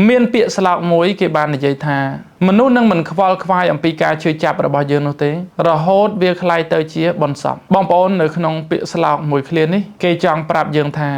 មានពាក្យស្លោកមួយគេបាននិយាយថាមនុស្សនឹងមិនខ្វល់ខ្វាយអំពីការឈឺចាប់របស់យើងនោះទេរហូតវាក្លាយទៅជាបុណ្យសពបងប្អូននៅក្នុងពាក្យស្លោកមួយឃ្លានេះគេចង់ប្រាប់យើងថា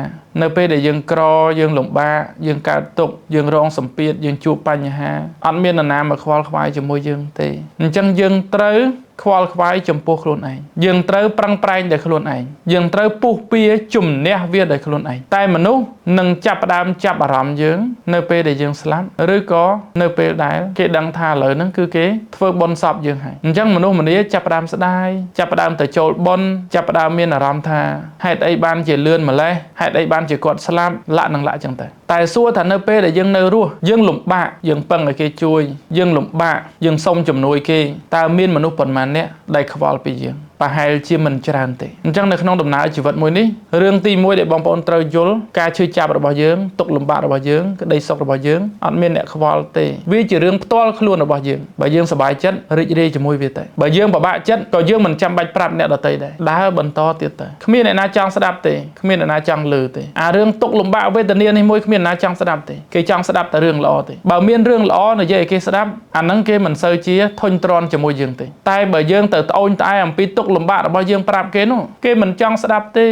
នៅពេលដែលយើងក្រយើងលំបាកយើងកើតទុក្ខយើងរងសម្ពាធយើងជួបបញ្ហាអត់មាននរណាមកខ្វល់ខ្វាយជាមួយយើងទេអញ្ចឹងយើងត្រូវខ្វល់ខ្វាយចំពោះខ្លួនឯងយើងត្រូវប្រឹងប្រែងដោយខ្លួនឯងយើងត្រូវពុះពៀជំនះវាដោយខ្លួនឯងតែមនុស្សនឹងចាប់ផ្ដើមចាប់អារម្មណ៍យើងនៅពេលដែលយើងស្លាប់ឬក៏នៅពេលដែលគេដឹងថាឥឡូវហ្នឹងគឺគេធ្វើបុណ្យសពយើងហើយអញ្ចឹងមនុស្សម្នាចាប់ផ្ដើមស្ដាយចាប់ផ្ដើមទៅចូលបុណ្យចាប់ផ្ដើមមានអារម្មណ៍ថាហេតុអីបានជាលឿនម្លេះហេតុអីបានជាគាត់ស្លាប់លាក់នឹងលាក់ចឹងទៅតែសួរថានៅពេលដែលយើងនៅរស់យើងលំបាកយើងពឹងឲ្យគេជួយយើងលំបាកយើងសុំជំនួយគេតើមានមនុស្សប៉ុន្មានអ្នកដែលខ្វល់ពីយើងប្រហែលជាមិនច្រើនទេអញ្ចឹងនៅក្នុងដំណើរជីវិតមួយនេះរឿងទី1ដែលបងប្អូនត្រូវយល់ការឈឺចាប់របស់យើងទុក្ខលំបាករបស់យើងក្តីសុខរបស់យើងអត់មានអ្នកខ្វល់ទេវាជារឿងផ្ទាល់ខ្លួនរបស់យើងបើយើងសប្បាយចិត្តរីករាយជាមួយវាទៅបើយើងពិបាកចិត្តក៏យើងមិនចាំបាច់ប្រាប់អ្នកដទៃដែរដើរបន្តទៀតទៅគ្មានអ្នកណាចង់ស្ដាប់ទេគ្មានអ្នកណាចង់ឮទេអារឿងទុក្ខលំបាកវេទនានេះមួយគ្មានអ្នកណាចង់ស្ដាប់ទេគេចង់ស្ដាប់តែរឿងល្អទេបើមានរឿងល្អនិយាយឲ្យគេស្ដាប់អាហ្នឹងគេមិនសូវជាធុញទ្រាន់ជាមួយយើងទេតែបើយើងទៅត្អូញត្អែអំពីទុក្ខលំបាករបស់យើងប្រាប់គេនោះគេមិនចង់ស្ដាប់ទេ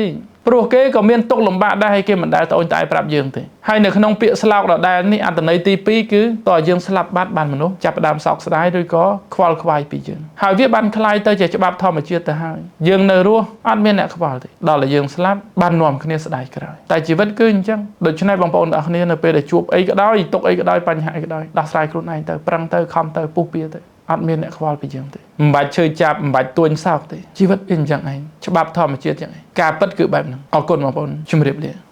ព្រោះគេក៏មានទុក្ខលំបាកដែរហើយគេមិនដែលត្អូញត្អែប្រាប់យើងទេហើយនៅក្នុងពាក្យស្លោកដដែលនេះអត្ថន័យទី2គឺតើយើងស្លាប់បាត់បានមនុស្សចាប់ផ្ដើមសោកស្ដាយឬក៏ខ្វល់ខ្វាយពីយើងហើយវាបានក្លាយទៅជាច្បាប់ធម្មជាតិទៅហើយយើងនៅរស់អត់មានអ្នកខ្វល់ទេដល់តែយើងស្លាប់បាននាំគ្នាស្ដាយក្រោយតែជីវិតគឺអញ្ចឹងដូច្នេះបងប្អូនទាំងអស់គ្នានៅពេលដែលជួបអីក៏ដោយទុក្ខអីក៏ដោយបញ្ហាអីក៏ដោយដោះស្រាយខ្លួនឯងទៅប្រឹងទៅខំទៅពុះពៀទៅអត់មានអ្នកខ្វល់ពីយើងទេមិនបាច់ឈឺចាប់មិនបាច់ទួញសោកទេជីវិតវាអញ្ចឹងឯងច្បាប់ធម្មជាតិអញ្ចឹងឯងការពិតគឺបែបហ្នឹងអរគុណបងប្អូនជម្រាបលា។